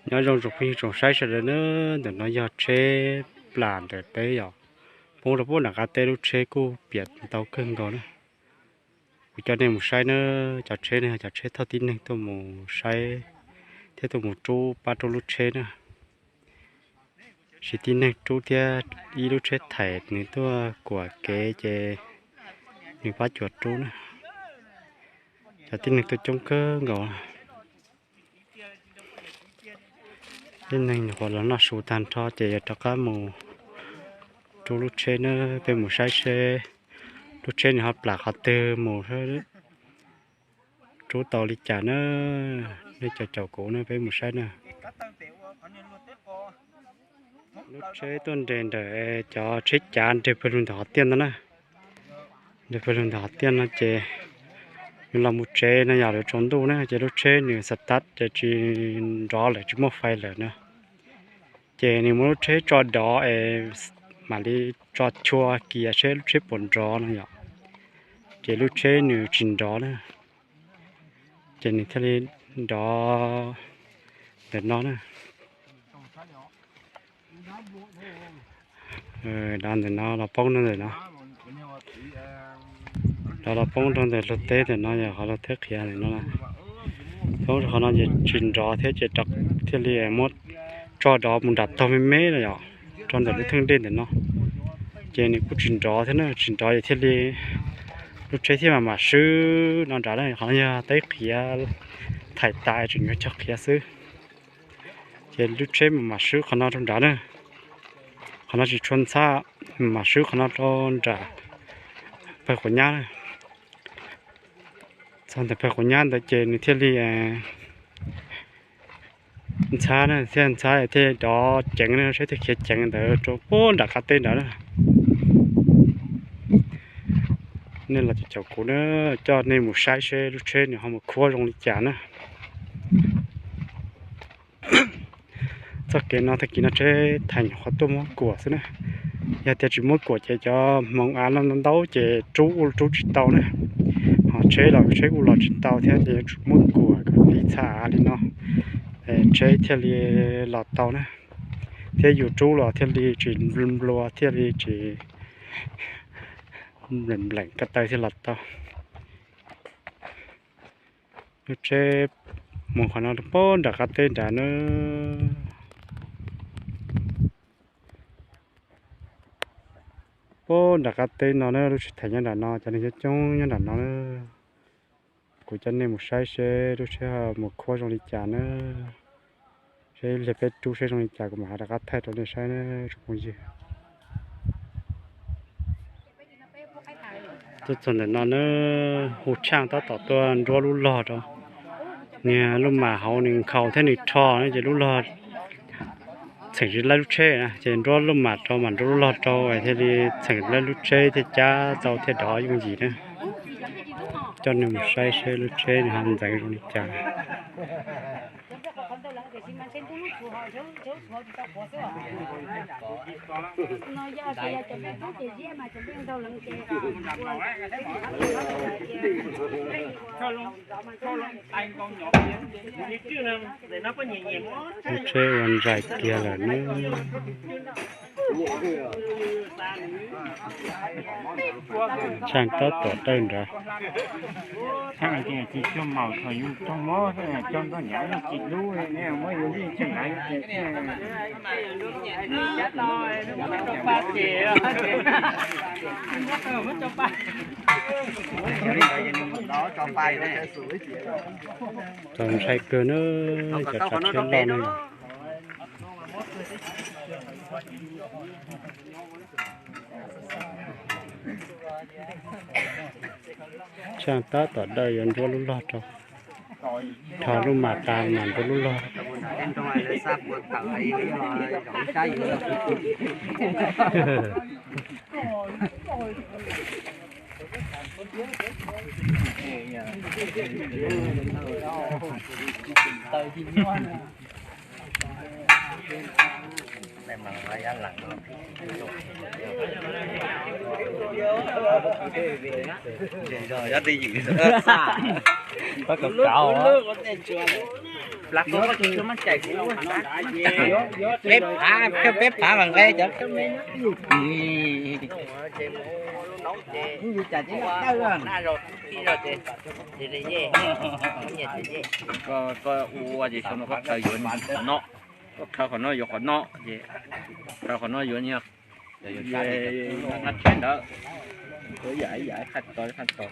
Nyob zoo tsoom phooj ywg tsoom saib sawv daws na, ntawm no yog tsheb plam ntawm teb yom, poob rau pem nram qab teb, lub tsheb kuj piam ntau kawg nkaus na. Kuv coj nej mus saib na, cov tsheb no yog cov tsheb thauj tib neeg tuaj mus saib thiab tuaj mus rub pab rub lub tsheb na. Siv tib neeg rub thiab ib lub tsheb thaim nws tuaj kuam kev ces nws pab cuam rub na. Cov tib neeg tuaj coob kawg nkaus. Tib neeg nyuam qhuav los noj su tag nrho ces yuav rov qab mus rub lub tsheb na. Peb mus saib seb lub tsheb nws ho plam qhov twg mus, rub tau li cas na. Nej caum caum kuv na, peb mus saib na. Lub tsheb tuaj nres ntawm cov tsheb cav nres pawg lug ntawm qhov tiaj no na. Nres pawg lug ntawm qhov tiaj no ces nws los mus tsev no yog lawv tsaus ntuj na, ces lub tsheb nws xav tag ces tsis nrov lawm, tsis muaj fais lawm na. Ces nws muab lub tsheb tso dov es mam li tso chua kiag seb lub tsheb puas nrov no yom. Ces lub tsheb nws tsis nrov na, ces nws thiaj li nrov ntawm no na. Dov ntawm no los poob rau ntawm no, dov los poob rau ntawm luag teb ntawm no, yog qhov luag teb qhiav ntawm no. Poob rau qhov no ces tsis nrov thiab ces thiaj li muab tso dov mus nram tog me me no yom, rau ntawm lub theej dej ntawm no. Ces nws kuj tsis nrov thiab na, tsis nrov ces thiaj li lub tsheb thiaj mam mam swb no nrad na. Qhov no yog teb qhiav, thaim tas tseem yuav cog qhiav xwb. Ces lub tsheb mam mam swb qhov no rau nrad na. Qhov no tsis tshua ntxhab, mam swb qhov no rau nram pawg quav nyab na. Txog ntawm pawg quav nyab ntawd ces nws thiaj li ntxhab na, thiaj ntxhab thiaj dov ceev na, lub tsheb thiaj khiav ceev ntawd rau puag nram qab teb nrad na. Nej los caum caum kuv na, coj nej mus saib seb lub tsheb nws ho mus khuab zoo li cas na. Txoj kev no tag kis no tsheb thais nyuam qhuav tuaj muab kuam xwb na. Yog tias tsis muab kuam ces cov hmoov av no ntau ntau ces rub kuj rub tsis tau na. Ho tsheb los tsheb kuj los tsis tau thiab ces yuav tsum muab kuam kom tiv txha av li no, tsheb thiaj li los tau na. Thiab yus rub los thiaj li tsis nplua, thiaj li tsis npleem npleem ko taw thiaj los tau. Lub tsheb mus qhov no rau puag nram qab teb nrad na. Puag nram qab teb no na, lub tsheb thais nyob nram no, cov neeg coob coob nyob nram no na. Kuv coj nej mus saib seb lub tsheb mus khuab zoo li cas na. Seb ib pliag peb rub seb zoo li cas kuv mam ho rov qab thaij rau nej saib na tsoom phooj ywg. Tuaj txog ntawm no na, hu tshaaj tab tom tuaj nruab lub log rau. Niag lub mam hauv nws nkhaus thiab nws rho na ces lub log txheem tsis laib lub tsheb na, ces nruab lub mam rau mam nruab lub log rau thiaj li txheem laib lub tsheb thiaj cab tau thiaj dov yooj yim na. Coj nej mus saib seb lub tsheb nws ho ntxeev zoo li cas. Lub tsheb ua ntsais kiag lawm ne. Tshaaj tab tom dawj nrad. Txaus ntshai kawg na, cov tsav tsheb loj no. Tshaaj tab tom dawj yuav nruab lub log rau. Rho lub mam tas mam nruab lub log. Pab kov kauv. Peb phav, peb phav mas nqe cov. Koj ua ces xyoo no koj khaws yuav qhov no, koj khaws qhov no yuav qhov no ces khaws qhov no yuav nyuag qab tshiab ntawd. Yam ib yam qhaj tau qhaj tau.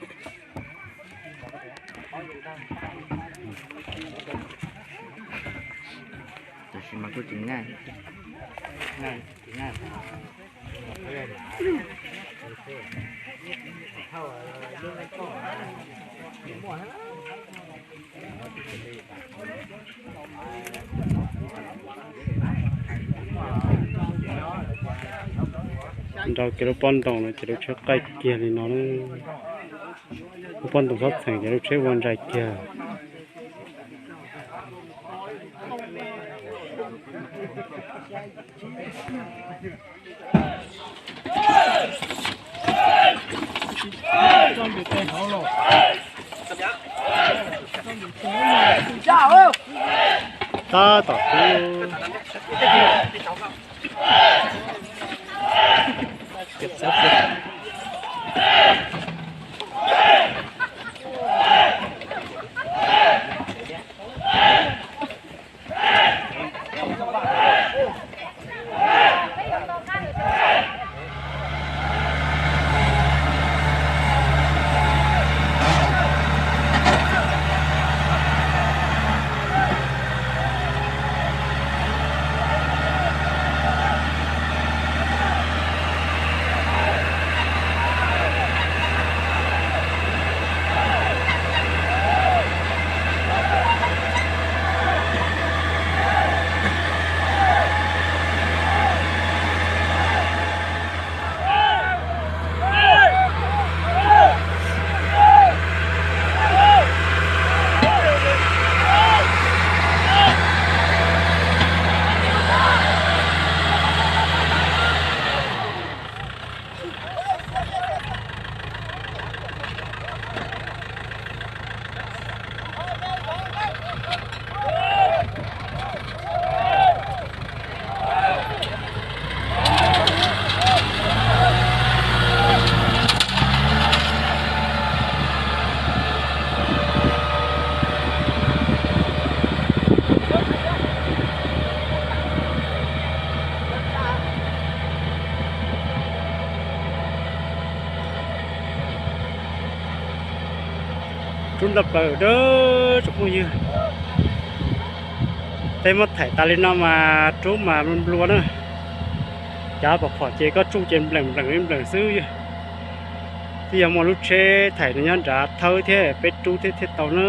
Tab sis mas kuj tsis nyaj. Nrau kiag lub pob ntoos no ces lub tsheb qaij kiag li no na. Lub pob ntoos txhob txheem ces lub tsheb ua ntsais kiag. Tab tom kub. Rub nta plaws dawb tsoom phooj ywg. Peb muab thaim tas li no mas rub mas nplua na. Cav pom phom ces koj tsuj ces npleem npleem npleem xwb. Twb yog muaj lub tsheb thaim no nyob nrad thawb thiab peb rub thiab thiaj tau na.